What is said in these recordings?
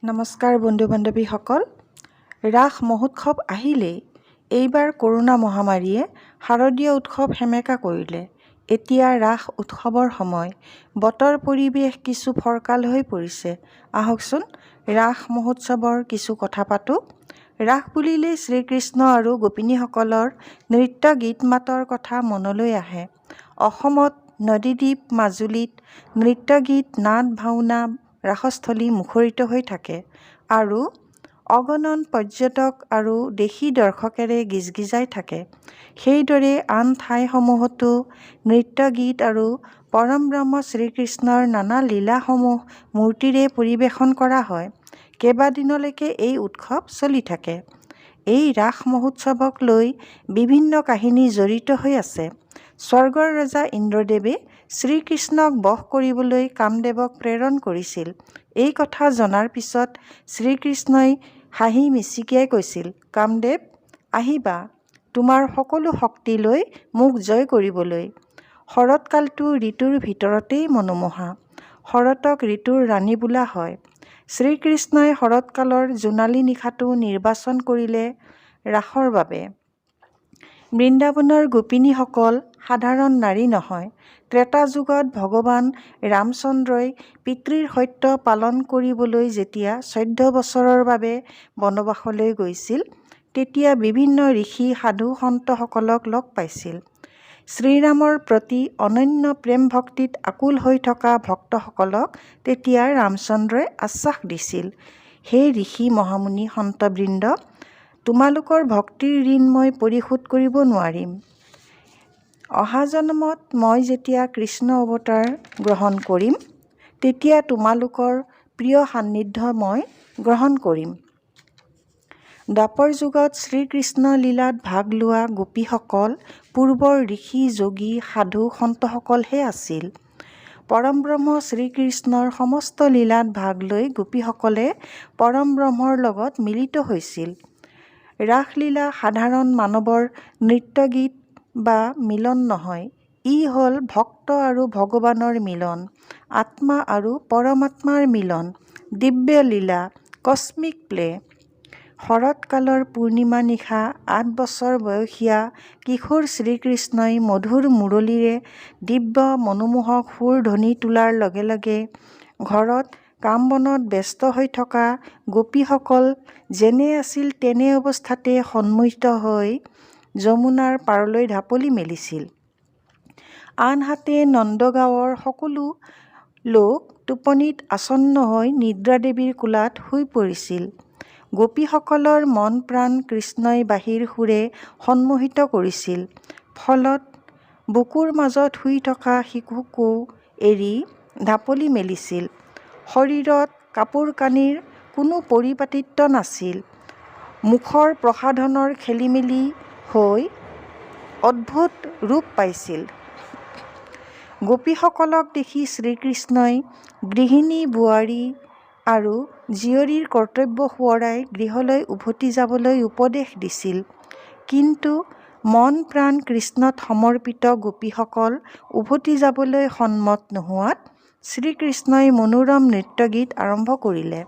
নমস্কাৰ বন্ধু বান্ধৱীসকল। ৰাস মহোৎসৱ আহিলেই। এইবাৰ কৰোণা মহামাৰীয়ে শাৰদীয় উৎসৱ সেমেকা কৰিলে। এতিয়া ৰাস উৎসৱৰ সময়। বতৰ পৰিৱেশ কিছু ফৰকাল হৈ পৰিছে। আহকচোন, ৰাস মহোৎসৱৰ কিছু কথা পাতোঁ। ৰাস বুলিলেই শ্ৰীকৃষ্ণ আৰু গোপিনীসকলৰ নৃত্য গীত মাতৰ কথা মনলৈ আহে। অসমত নদীদ্বীপ মাজুলীত নৃত্য গীত নাট ভাওনা ৰাসস্থলী মুখৰিত হৈ থাকে আৰু অগণন পৰ্যটক আৰু দেশী দৰ্শকেৰে গিজগিজাই থাকে। সেইদৰে আন ঠাইসমূহতো নৃত্য গীত আৰু পৰমব্ৰহ্ম শ্ৰীকৃষ্ণৰ নানা লীলাসমূহ মূৰ্তিৰে পৰিৱেশন কৰা হয়। কেইবাদিনলৈকে এই উৎসৱ চলি থাকে। এই ৰাস মহোৎসৱক লৈ বিভিন্ন কাহিনী জড়িত হৈ আছে। স্বৰ্গৰ ৰজা ইন্দ্ৰদেৱে শ্ৰীকৃষ্ণক বশ কৰিবলৈ কামদেৱক প্ৰেৰণ কৰিছিল। এই কথা জনাৰ পিছত শ্ৰীকৃষ্ণই হাঁহি মিচিকিয়াই কৈছিল, "কামদেৱ, আহিবা তোমাৰ সকলো শক্তি লৈ মোক জয় কৰিবলৈ।" শৰৎকালটো ঋতুৰ ভিতৰতেই মনোমোহা। শৰতক ঋতুৰ ৰাণী বোলা হয়। শ্ৰীকৃষ্ণই শৰৎকালৰ জোনালী নিশাটো নিৰ্বাচন কৰিলে ৰাসৰ বাবে। বৃন্দাবনৰ গোপিনীসকল সাধাৰণ নাৰী নহয়। ত্ৰেতা যুগত ভগৱান ৰামচন্দ্ৰই পিতৃৰ সত্য পালন কৰিবলৈ যেতিয়া 14 বছৰৰ বাবে বনবাসলৈ গৈছিল, তেতিয়া বিভিন্ন ঋষি সাধু সন্তসকলক লগ পাইছিল। শ্ৰীৰামৰ প্ৰতি অনন্য প্ৰেম ভক্তিত আকুল হৈ থকা ভক্তসকলক তেতিয়া ৰামচন্দ্ৰই আশ্বাস দিছিল, "হে ঋষি মহামুনি সন্তবৃন্দ, তোমালোকৰ ভক্তিৰ ঋণ মই পৰিশোধ কৰিব নোৱাৰিম। অহা জন্মত মই যেতিয়া কৃষ্ণ অৱতাৰ গ্ৰহণ কৰিম, তেতিয়া তোমালোকৰ প্ৰিয় সান্নিধ্য মই গ্ৰহণ কৰিম।" দ্বাপৰ যুগত শ্ৰীকৃষ্ণ লীলাত ভাগ লোৱা গোপীসকল পূৰ্বৰ ঋষি যোগী সাধু সন্তসকলহে আছিল। পৰমব্ৰহ্ম শ্ৰীকৃষ্ণৰ সমস্ত লীলাত ভাগ লৈ গোপীসকলে পৰমব্ৰহ্মৰ লগত মিলিত হৈছিল। ৰাসলীলা সাধাৰণ মানৱৰ নৃত্য গীত বা মিলন নহয়। ই হ'ল ভক্ত আৰু ভগৱানৰ মিলন, আত্মা আৰু পৰমাত্মাৰ মিলন, দিব্য লীলা, কস্মিক প্লে। শৰৎকালৰ পূৰ্ণিমা নিশা 8 বছৰ বয়সীয়া কিশোৰ শ্ৰীকৃষ্ণই মধুৰ মুৰলীৰে দিব্য মনোমোহক সুৰ ধ্বনি তোলাৰ লগে লগে ঘৰত কাম বনত ব্যস্ত হৈ থকা গোপীসকল যেনে আছিল তেনে অৱস্থাতে সন্মোহিত হৈ যমুনাৰ পাৰলৈ ঢাপলি মেলিছিল। আনহাতে নন্দগাঁৱৰ সকলো লোক টোপনিত আচ্ছন্ন হৈ নিদ্ৰাদেৱীৰ কোলাত শুই পৰিছিল। গোপীসকলৰ মন প্ৰাণ কৃষ্ণই বাঁহীৰ সুৰে সন্মোহিত কৰিছিল। ফলত বুকুৰ মাজত শুই থকা শিশুকো এৰি ঢাপলি মেলিছিল। শৰীৰত কাপোৰ কানিৰ কোনো পৰিপাটিত্ব নাছিল। মুখৰ প্ৰসাধনৰ খেলিমেলি হৈ অদ্ভুত ৰূপ পাইছিল। গোপীসকলক দেখি শ্ৰীকৃষ্ণই গৃহিণী বোৱাৰী আৰু জীয়ৰীৰ কৰ্তব্য সোঁৱৰাই গৃহলৈ উভতি যাবলৈ উপদেশ দিছিল। কিন্তু মন প্ৰাণ কৃষ্ণত সমৰ্পিত গোপীসকল উভতি যাবলৈ সন্মত নোহোৱাত শ্ৰীকৃষ্ণই মনোৰম নৃত্যগীত আৰম্ভ কৰিলে।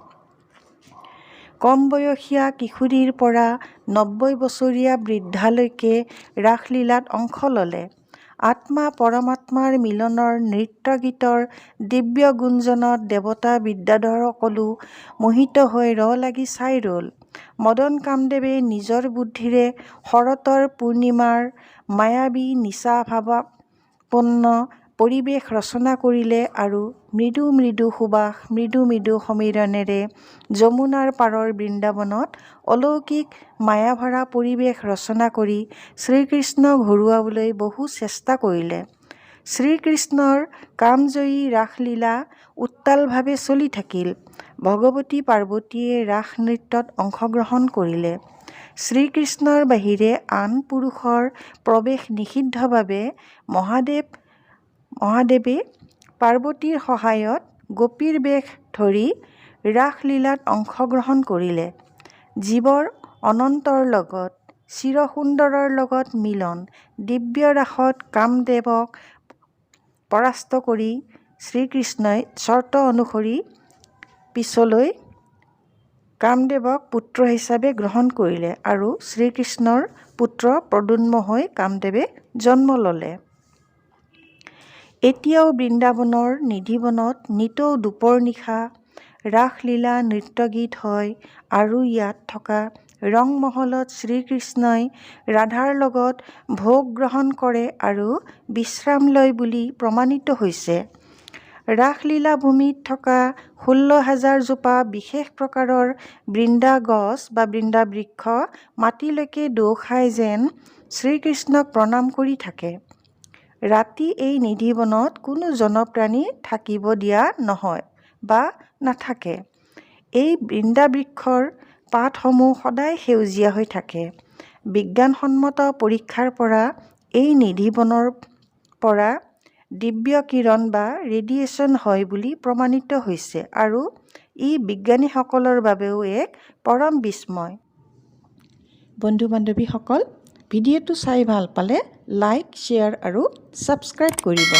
কম বয়সীয়া কিশোৰীৰ পৰা 90 বছৰীয়া বৃদ্ধালৈকে ৰাসলীলাত অংশ ল'লে। আত্মা পৰমাত্মাৰ মিলনৰ নৃত্য গীতৰ দিব্য গুঞ্জনত দেৱতা বিদ্যাধৰসকলো মোহিত হৈ ৰ লাগি চাই ৰ'ল। মদন কামদেৱে নিজৰ বুদ্ধিৰে শৰতৰ পূৰ্ণিমাৰ মায়াবী নিচাভাৱাপন্ন পৰিৱেশ ৰচনা কৰিলে আৰু মৃদু মৃদু সুবাস, মৃদু মৃদু সমীৰণেৰে যমুনাৰ পাৰৰ বৃন্দাবনত অলৌকিক মায়াভৰা পৰিৱেশ ৰচনা কৰি শ্ৰীকৃষ্ণক হৰুৱাবলৈ বহু চেষ্টা কৰিলে। শ্ৰীকৃষ্ণৰ কামজয়ী ৰাসলীলা উত্তালভাৱে চলি থাকিল। ভগৱতী পাৰ্বতীয়ে ৰাস নৃত্যত অংশগ্ৰহণ কৰিলে। শ্ৰীকৃষ্ণৰ বাহিৰে আন পুৰুষৰ প্ৰৱেশ নিষিদ্ধ বাবে মহাদেৱে পাৰ্বতীৰ সহায়ত গোপীৰ বেশ ধৰি ৰাসলীলাত অংশগ্ৰহণ কৰিলে। জীৱৰ অনন্তৰ লগত, চিৰসুন্দৰৰ লগত মিলন দিব্য ৰাসত কামদেৱক পৰাস্ত কৰি শ্ৰীকৃষ্ণই চৰ্ত অনুসৰি পিছলৈ কামদেৱক পুত্ৰ হিচাপে গ্ৰহণ কৰিলে আৰু শ্ৰীকৃষ্ণৰ পুত্ৰ প্ৰদ্যুন্ম হৈ কামদেৱে জন্ম ল'লে। এতিয়াও বৃন্দাবনৰ নিধিবনত নিতৌ দুপৰ নিশা ৰাসলীলা নৃত্য গীত হয় আৰু ইয়াত থকা ৰংমহলত শ্ৰীকৃষ্ণই ৰাধাৰ লগত ভোগ গ্ৰহণ কৰে আৰু বিশ্ৰাম লয় বুলি প্ৰমাণিত হৈছে। ৰাসলীলা ভূমিত থকা 16,000 জোপা বিশেষ প্ৰকাৰৰ বৃন্দা গছ বা বৃন্দা বৃক্ষ মাটিলৈকে দোঁ খাই যেন শ্ৰীকৃষ্ণক প্ৰণাম কৰি থাকে। ৰাতি এই নিধিবনত কোনো জনপ্ৰাণী থাকিব দিয়া নহয় বা নাথাকে। এই বৃন্দাবৃক্ষৰ পাতসমূহ সদায় সেউজীয়া হৈ থাকে। বিজ্ঞানসন্মত পৰীক্ষাৰ পৰা এই নিধিবনৰ পৰা দিব্য কিৰণ বা ৰেডিয়েশ্যন হয় বুলি প্ৰমাণিত হৈছে আৰু ই বিজ্ঞানীসকলৰ বাবেও এক পৰম বিস্ময়। বন্ধু বান্ধৱীসকল, ভিডিঅ'টো চাই ভাল পালে লাইক, শ্বেয়াৰ আৰু ছাবস্ক্ৰাইব কৰিব।